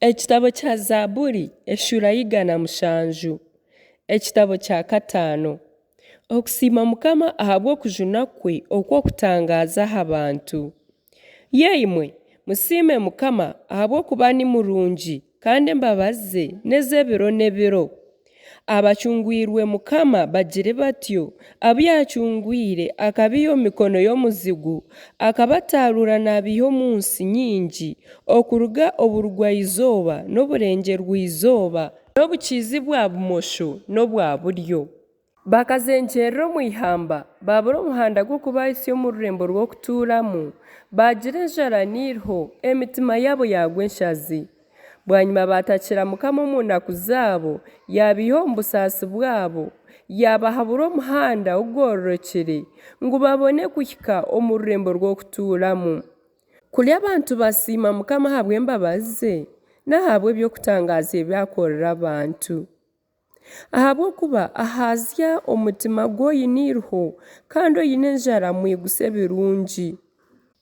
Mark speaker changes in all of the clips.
Speaker 1: Ekitabo kya Zaaburi eshuura ya 107. Ekitabo kya kataano. Okusiima Mukama ahabw'okujuna kwe okw'okutangaaza aha bantu. Yaimwe, musiime Mukama, ahabw'okuba ni murungi, kandi embabazi ze n'ez'ebiro n'ebiro. Abacungwirwe Mukama bagire batyo, abu yaacungwire akabaiha omu mikono y'omuzigu, akabataaruura naabaiha omu nsi nyingi, okuruga oburugwa-izooba n'oburengyerwa-izooba, n'obukiizi-bwa-bumosho n'obwa buryo. Bakazengyerera omu ihamba, baabura omuhanda gw'okubahitsya omu rurembo rw'okutuuramu, baagira enjara n'eiriho, emitima yaabo yaagwa enshazi. Bwanyima baatakira Mukama omu naku zaabo, yaabaiha omu busaasi bwabo, yaabahabura omuhanda ogugororokire, ngu babone kuhika omu rurembo rw'okutuuramu. Kuri abantu basiima Mukama ahabw'embabazi ze, n'ahabw'eby'okutangaaza ebi akorera abantu. Ahabw'okuba ahaazya omutima gw'oine eiriho, kandi oine enjara amwigutsa ebirungi.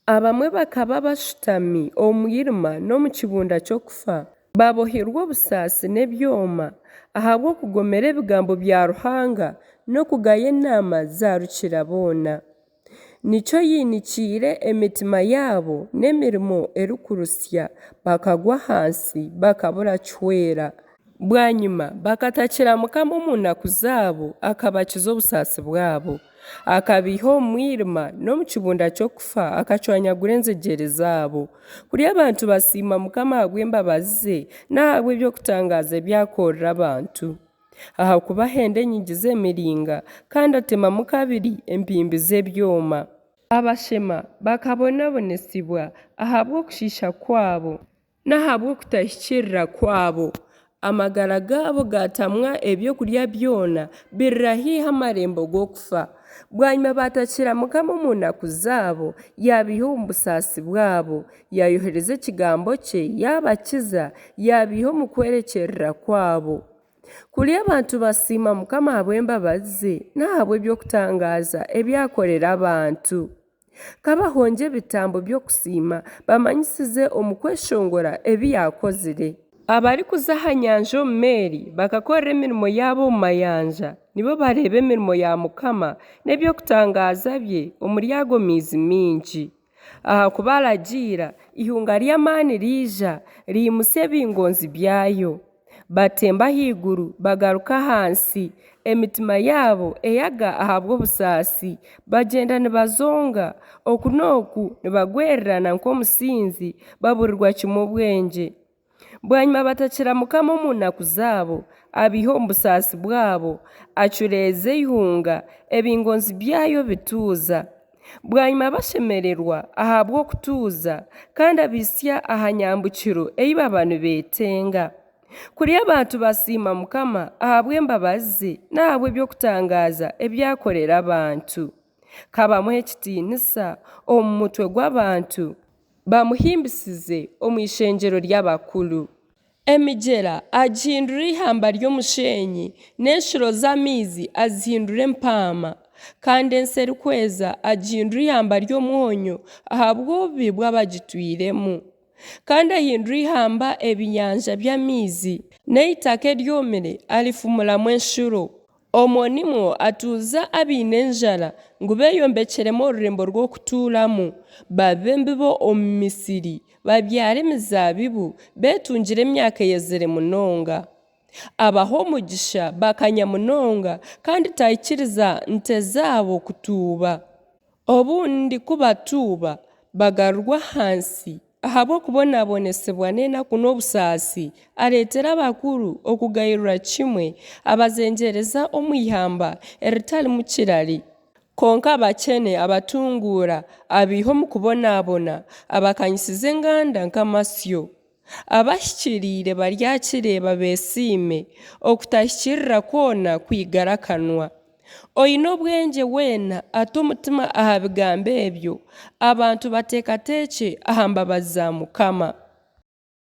Speaker 1: Abamwe bakaba bashutami omu mwirima n'omu kibunda ky'okufa, babohirwe obusaasi n'ebyoma, ahabw'okugomera ebigambo bya Ruhanga n'okugaya enaama za Rukiraboona. Nikyo yainikiire emitima yaabo n'emirimo erikurusya, bakagwa ahansi, bakabura kihwera. Bwanyima bakatakira Mukama omu naku zaabo, akabakiza obusaasi bwabo. Akabaiha omu mwirima n'omu kibunda ky'okufa, akacwanyagura enjegyere zaabo. Kuri abantu basiima Mukama ahabw'embabazi ze, n'ahabw'eby'okutangaaza ebi akorera abantu. Ahakuba ahenda enyigi z'emiringa, kandi atemamu kabiri empimbi z'ebyoma. Abashema bakabonabonesibwa ahabw'okushiisha kwabo. N'ahabw'okutahikiirira kwabo. Amagara gaabo gaatamwa ebyokurya byona, bairira haihi amarembo g'okufa. Bwanyima baatakira Mukama omu naku zaabo, yaabaiha omu busaasi bwabo. Yaayohereza ekigambo kye, yaabakiza, yaabaiha omu kuhwerekyerera kwabo. Kuri abantu basiima Mukama ahabw'embabazi ze n'ahabw'eby'okutangaaza ebi akorera abantu. Ka bahongye ebitambo by'okusiima, bamanyisize omu kweshongora ebi yaakozire. Abarikuza aha nyanja omu meeri, bakakorera emirimo yaabo omu mayanja, nibo bareeba emirimo ya Mukama n'eby'okutangaaza bye omuri ago maizi maingi. Ahakuba aragiira, eihunga ry'amaani riija, riimutsya ebingonzi byayo. Batemba ahaiguru, bagaruka ahansi, emitima yaabo eyaga ahabw'obusaasi. Bagyenda nibazonga oku n'oku nibagwererana nk'omusinzi, baburirwa kimwe obwengye. Bwanyima batakira Mukama omu naku zaabo, abaiha omu busaasi bwabo, acureeza eihunga, ebingonzi byayo bituuza. Bwanyima bashemererwa ahabw'okutuuza, kandi abahitsya aha nyambukiro ei baba nibeetenga. Kuri abantu basiima Mukama ahabw'embabazi ze n'ahabw'eby'okutangaaza ebi akorera abantu. Ka bamuhe ekitiinisa omu mutwe gw'abantu. Bamuhimbisize omu ishengyero ry'abakuru. Emigyera agihindura eihamba ry'omusheenyi, n'enshuro z'amaizi azihindura empaama. Kandi ensi erikweza agihindura eihamba ry'omwonyo ahabw'obubi bw'abagitwiremu. Kandi ahindura eihamba ebinyanja by'amaizi, n'eitaka eryomire arifumuramu enshuro. Omwo nimwo atuuza abaine enjara, ngu beeyombekyeremu orurembo rw'okutuuramu, babibe embibo omu misiri, babyare emizaabibu, beetungire emyaka eyezire munonga. Abaha omugisha bakanya munonga, kandi taikiriza nte zaabo kutuuba. Obundi ku batuuba, bagarurwa ahansi ahabw'okubonabonesibwa n'enaku n'obusaasi, areetera abakuru okugayirwa kimwe, abazengyereza omu ihamba eritarimu kirari. Kwonka abakyene abatunguura, abaiha omu kubonabona, abakanyisiza enganda nk'amasyo. Abahikiriire baryakireeba beesiime, okutahikiirira kwona kwigare akanwa. Oine obwengye weena ate omutima aha bigambo ebyo, abantu bateekateekye aha mbabazi za Mukama.